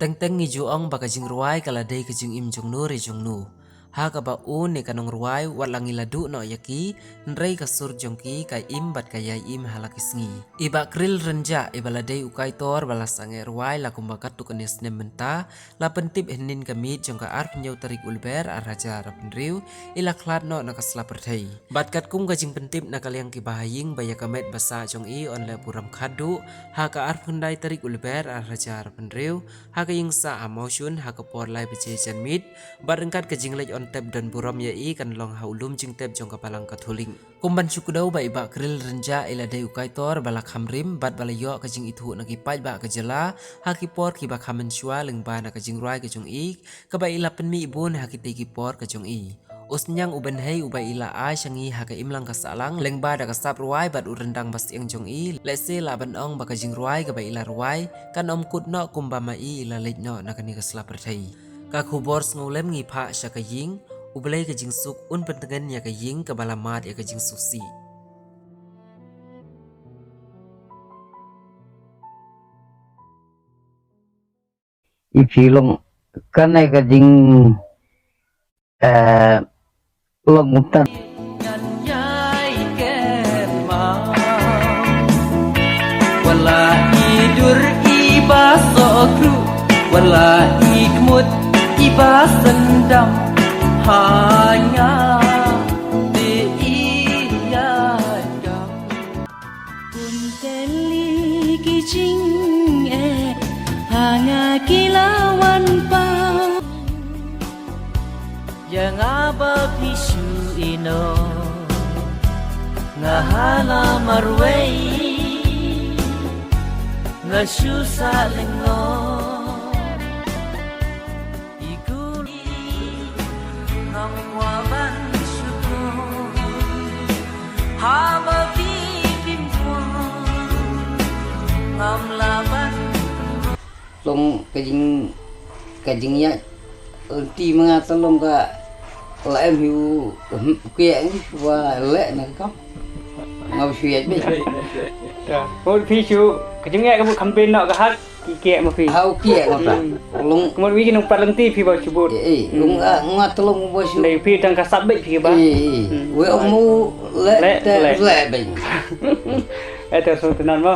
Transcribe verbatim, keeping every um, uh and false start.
Teng teng ngi ju ong ba ka jingrwai ka la dei ka jingim jong no re jong no. Ha kaba u ne ka nongrwai wat la ngi la duh noh ïa ki, hynrei ka sur jong ki ka im bad ka ïai im ha la ki sngi. I Bah Kril Rynjah, i ba la dei u kaitor ba la sangeh rwai la kumba katto katne snem mynta, la pyntip hynnin ka miet jong ka arphew hynñiew tarik u Lber ar hajar arphew hynriew, i la khlad noh na ka sla pyrthei. Bad katkum ka jingpyntip na ka liang ki bahaïing ba ïa ka met ba sah jong i yn leh burom khatduh, ha ka arphew khyndai tarik u Lber ar hajar arphew hynriew, ha ka ïing sah ha Mawshun, ha ka por lai baje janmiet, bad ryngkat ka jingleit yn tep don burom ïa i kan long ha u lum jingtep jong ka Balang Katholik. Kum ban shu kdew ba i Bah Kril Rynjah i la dei u kaitor ba la kham rim bad ba la ïoh ka jingithuh na ki paidbah ka jylla ha ki por kiba kham mynshuwa lyngba na ka jingrwai ka jong i, kaba i la pynmih bun ha kitei ki por ka jong i. U Sniang u Bynhei uba i la ai sha ngi ha ka imlang ka sahlang lyngba da ka sap rwai bad u ryndang ba syieng jong i, lehse lah ban ong ba ka jingrwai kaba i la rwai kan ym kut noh kumba ma i i la leit noh na kane ka sla pyrthei. Ka khubor sngewlem ngi phah sha ka ïing. U Blei ka jingsuk un pyntngen ïa ka ïing kaba la mad ïa ka jingsuk sih. I phi long kane ka jing, eh, long kumta. Wala i dur i ba sohkru, wala i kmut i ba sendam, hanya di i yadam. Pun kali ki jingeh ha nga ki la wan pa. Ïa nga ba phi shu ïehnoh, nga ha la marwei, nga shu sah lyngngoh. I kuni ngam wah ban shu, haba phi phim duh, ngam lah ban. Long ka jing, ka jingïaid lynti ma nga te long ka la em hi u, u kieh ni ba leh na ka kam. Nga ba shu ïaid beit. Ta, phi shu, ka jingïaid ka mut kham pynnoh ka hak ki kieh ma phi. Ha u kieh ma ta. Hmm. Long. Ka mut wi ki nongpat lynti phi ba shu bud. Eh, eh, long, ah, nga te long ba shu. Dei phi tang ka sap beit phi ba. Eh, eh. Hmm. Wei ong mu leh, leh, te leh, leh beit. Eh, te shu te nan mo.